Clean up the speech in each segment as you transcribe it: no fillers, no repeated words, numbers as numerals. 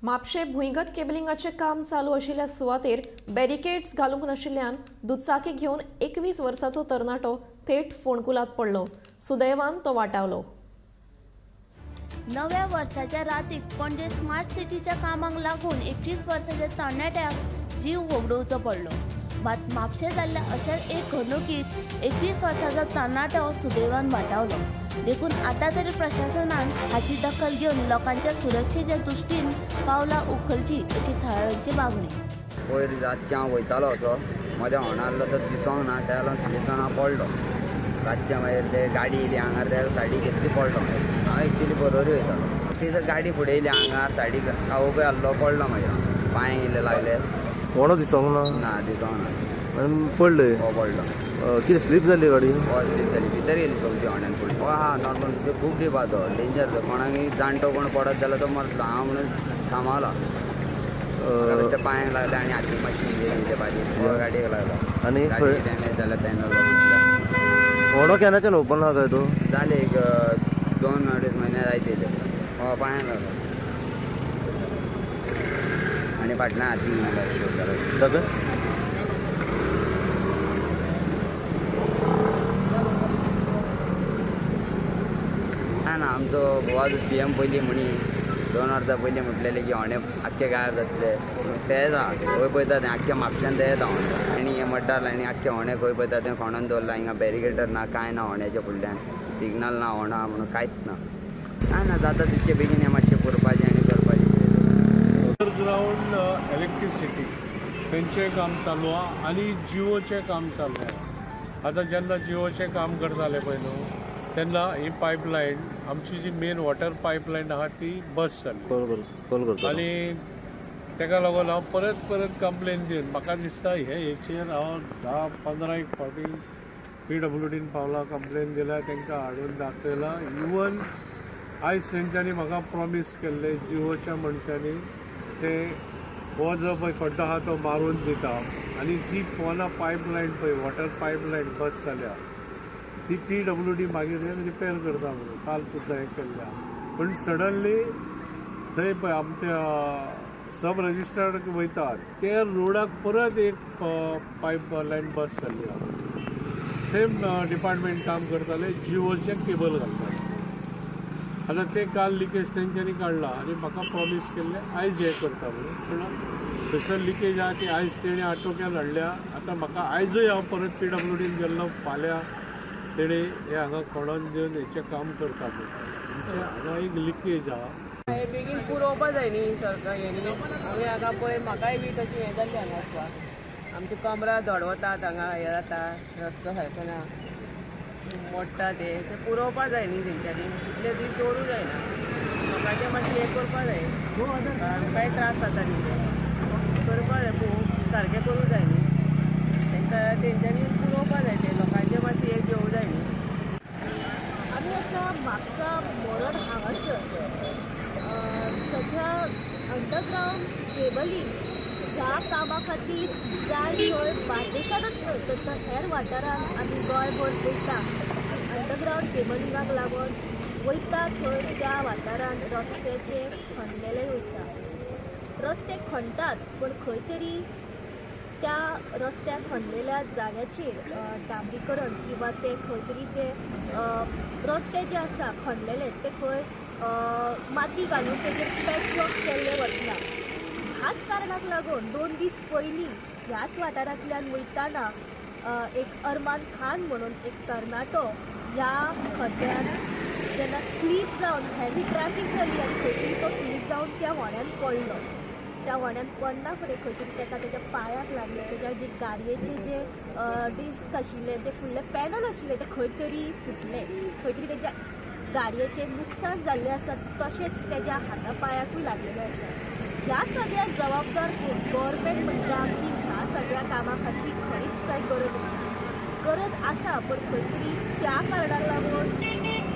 म्हापशें भुंयगत केबलिंगाचें काम चालू आशिल्ल्या सुवातेर बॅरिकेड्स घालूंक नाशिल्ल्यान दुचाकी घेवन 21 वर्साचो तरणाटो थेट फोंडकुलांत पडलो. सुदैवान तो वाटावलो. नव्या वर्साच्या रातीक पणजे स्मार्ट सिटीच्या कामाक लागून 21 वर्साच्या तरणाट्याक जीव होगडोवचो पडलो. मात म्हापशें जाल्ल्या अशाच एक घडणुकीत 21 वर्साचो तरणाटो सुदैवान वाटावलो. देखून आतां तरी प्रशासनान हाची दखल घेवन लोकांच्या सुरक्षेच्या दृश्टीन पावलां उखलची अशी थळाव्यांची मागणी. पयर रातचें हांव वयतालो असो मदें होणारलो तर दिसोंक ना, त्या लागून स्लीप जावन हांव पडलो. रातचें मागीर ते गाडी येयली हांगार, त्या सायडीक घेतली पडलो. हांव एक्चुली बरोबर वयतालो, ती जर गाडी फुडें येयली हांगार सायडीक आवय आहलो पडलो. मागीर पांय येयले लागले. कोणो दिसोंक ना? ना दिसोंक ना. आनी पडले? हो पडलो. कितें स्लीप जाली गाडी? हय स्लीप जाली, भितर गेली सोमती होण्यान फुडें. हय हा नॉर्मल, खूब डीप आहा तो, डेंजर तो. कोणाकय जाणटो कोण पडत जाल्यार तो मरतलो. हांव म्हणून थांबवला. ते पांयांक लागले आनी हातीक मातशी गेली बाजी गाडयेक लागलो आनी गाडी डॅमेज जाल्या पॅनल. होणो केन्नाच्यान ओपन आहा काय तो? जाले एक 2-2.5 म्हयने जायत येयले. हय पांयांक लागलो आनी फाटल्यान हातीक लागलो. दाखय. ना आमचो गोवाचो सी एम पयलीं म्हणी 2 वर्सां पयलीं म्हटलेलें की होणे आख्खे गायब जातले, तेंच आहा. खंय पळयता तें आख्खे म्हापश्यान तेंच आहा. आनी हें मड्डार आनी आख्खे होणे खंय पळयता तें खणोन दवरलां. हिंगा बॅरिकेडर ना, कांय ना, होण्याच्या फुडल्यान सिग्नल ना, होणा म्हणून कांयच ना, कांय ना. जाता तितके बेगीन हें मातशें पुरपाचें आनी करपाचें. अंडरग्रावंड इलेक्ट्रिसिटी तेंचें काम चालू आहा आनी जिओचें काम चालू आहा. आतां जेन्ना जिओचें काम करताले पळय न्हू तेन्ना ही पायपलायन आमची जी मेन वॉटर पायपलायन आहा ती बस जाली आनी तेका लागून हांव परत परत कंप्लेन दिवन म्हाका दिसता हे हेचेर हांव 10-15 एक फावटी PWDन पावला, कंप्लेन दिल्या, तांकां हाडून दाखयला. इवन आयज तेंच्यांनी म्हाका प्रॉमीस केल्लें जिओच्या मनशांनी ते हो जो पळय खड्डो आहा तो मारून दिता आनी जी पोना पायपलायन पळय वॉटर पायपलायन बस जाल्या ती PWD मागीर रिपेर करता म्हणून काल सुद्दां हें केल्लें. पूण सडनली थंय पळय आमच्या सब रजिस्टर्ड वयता त्या रोडाक परत एक पायपलायन बस जाल्ली आहा. सेम डिपार्टमेंट काम करताले, जिओचें केबल घालताले. आतां तें काल लिकेज तेंच्यांनी काडलां आनी म्हाका प्रॉमीस केल्लें आयज हें करता म्हणून, पूण थंयसर लिकेज आहा ती आयज तेणी आटोक्यान हाडल्या. आतां म्हाका आयजूय हांव परत PWDन गेल्लो, फाल्यां तेणी हे हांगा खणोन दिवन हेचें काम करता म्हणटा. आमचें हांगा एक लिकेज आहा, हें बेगीन पुरोवपा जाय न्ही सरकार हेणी. आमी हांगा पळय म्हाकाय बी तशें हें जाल्लें हांगा वचपाक. आमची कमरां धडवतात हांगा, हें जाता, रस्तो सारको ना, मोडटा ते पुरोवपा जाय न्ही तेंच्यांनी. इतले दीस दवरूं जायना, लोकांचें मातशें हें करपा जाय. आमकांय त्रास जाता न्ही, ते करपा जाय, सारकें करूं जाय न्ही तांकां, तेंच्यांनी पुरोवपा जाय ते लोकांचें मातशें हें घेवं जाय न्ही. आमी आसा म्हापसा मोरड हांगासर सध्या अंडरग्रावंड केबलिंग ह्या कामा खातीर जाय थंय बार्देशांतच न्हय तर हेर वाठारांत आमी गोंयभर पळयता अंडरग्रावंड केबलिंगाक लागून वयता थंय त्या वाठारांत रस्त्याचे खणलेले वयता. रस्ते खणटात पूण खंय तरी त्या रस्त्या खणलेल्या जाग्याचेर डांबरीकरण किंवा ते खंय तरी ते रस्ते जे आसा खणलेले ते खंय माती घालून तेजेर पॅचवर्क केल्लें वचना. ह्याच कारणाक लागून 2 दीस पयलीं ह्याच वाठारांतल्यान वयताना एक अरमान खान म्हणून एक तरणाटो ह्या खड्ड्यान जेन्ना स्लीप जावन हेवी ट्रॅफीक जाली आनी खंय तरी तो स्लीप जावन त्या होण्यान पडलो. त्या होण्यान पडना फुडें खंय तरी ताका तेज्या पांयाक लागलें, तेज्या जे गाडयेचे जे डिस्क आशिल्ले ते फुडले पॅनल आशिल्ले ते खंय तरी फुटले, खंय तरी तेज्या गाडयेचें नुकसान जाल्लें आसा, तशेंच तेज्या हाता पांयाकूय लागलेलें आसा. ह्या सगळ्याक जबाबदार कोण? गव्हर्मेंट म्हणटा की ह्या सगळ्या कामा खातीर खरीच कांय गरज आसा, गरज आसा, पूण खंय तरी त्या कारणाक लागून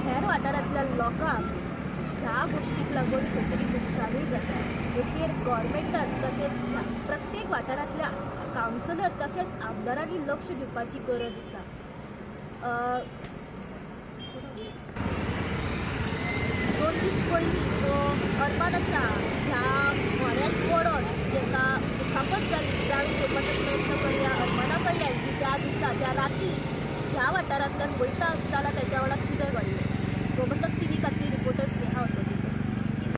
हेर वाठारांतल्या लोकांक ह्या गोश्टीक लागून खंय तरी नुकसानूय जाता. हेचेर गव्हर्मेंटान तशेंच प्रत्येक वाठारांतल्या कावन्सिलर तशेंच आमदारांनी लक्ष दिवपाची गरज आसा. 2 दीस पयलीं जो अरमान आसा ह्या विचारपाचो प्रयत्न करया अरमाना कडल्यान की त्या दिसा त्या राती ह्या वाठारांतल्यान वयता आसतना तेच्या वांगडा कितें घडलें.